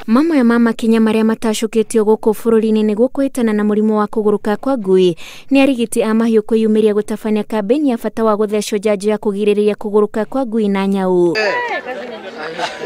Mamwe ma makinya marĩa matacũkĩtio gũkũ bũrũri-inĩ nĩguo kũhĩtana na mũrimũ wa kũgũrũka kwa ngui nĩ arigiti a mahiũ kwĩyumĩria gũtabania kambĩini ya bata wa gũthecwo njanjo ya kũgirĩrĩria kũgũrũka kwa ngui na nyau.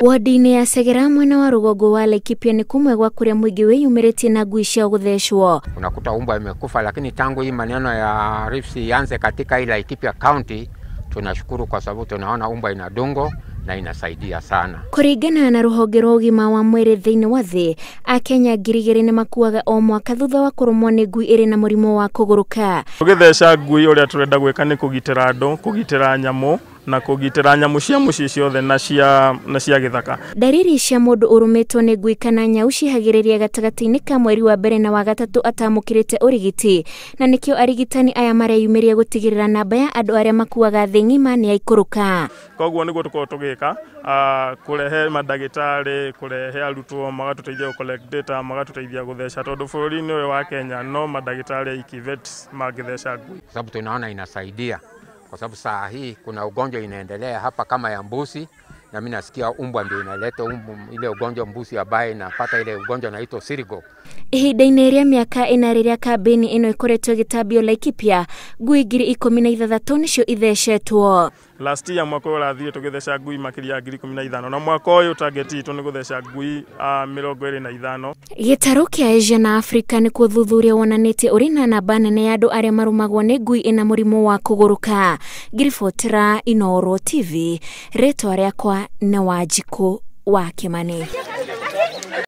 Wodi-inĩ ya Segera mwena wa rũgongo wa Laikipia nĩ kũmwe gwa kũrĩa mũingĩ wĩyumĩrĩtie na ngui ciao gũthecwo. Unakuta umbwa imekufa, lakini tangu hii maneno ya RIPS ianze katika hii Laikipia County tunashukuru kwa sababu tunaona umbwa inadungo na inasaidia sana. Kũringana na rũhonge rwa ũgima wa mwĩrĩ thĩinĩ wa thĩ, Akenya 2,000 nĩ makuaga o mwaka thutha wa kũrũmwo nĩ ngui ĩrĩ na mũrimũ wa kũgũrũka. Tũgĩtheca ngui ũrĩa tũrenda gwĩka nĩ kũgitĩra andũ, kũgitĩra nyamũ na kũgitĩra nyamũ cia mũciĩ ciothe na cia gĩthaka. Ndariri cia mũndũ ũrũmĩtwo nĩ ngui kana nyau cihagĩrĩria gatagatĩ-inĩ ka mweri wa mbere na wa gatatũ atamũkĩrĩte ũrigiti, na nĩkĩo arigitani aya mareyumĩria gũtigĩrĩra namba ya andũ arĩa makuaga thĩ ng'ima nĩ yaikũrũka. Koguo nĩguo tũkorwo tũgĩka kũrehe mandagĩtarĩ, kũrehe arutwo magatũteithia gũ collect data, magatũteithia gũtheca, tondũ bũrũri-inĩ ũyũ wa Kenya no mandagĩtarĩ aiki vets mangĩtheca ngui. Sababu tunaona inasaidia kwa sababu saa hii kuna ugonjwa inaendelea hapa kama ya mbuzi, na mimi nasikia umbwa ndio inaleta ile ugonjwa mbuzi ambaye inapata ile ugonjwa inaitwa sirigo. Ihinda-inĩ rĩa mĩaka ĩna rĩrĩa kambĩini ĩno ĩkoretwo ĩgĩtambio Laikipia, ngui 16,000 nĩcio ithecetwo. Last year mwaka ũyũ ũrathire tũgĩtheca ngui makĩria ya 15,000, na mwaka ũyũ target itũ nĩ gũtheca ngui 25. Gĩtarũ kĩa Asia na Afrika nĩkuo ũthuthuria wonanĩtie ũrĩ na namba nene ya andũ arĩa marũmagwo nĩ ngui ĩna mũrimũ wa kũgũrũka. Ngiribotera Inooro TV, rĩtwa rĩakwa nĩ Wanjikũ wa Kĩmani.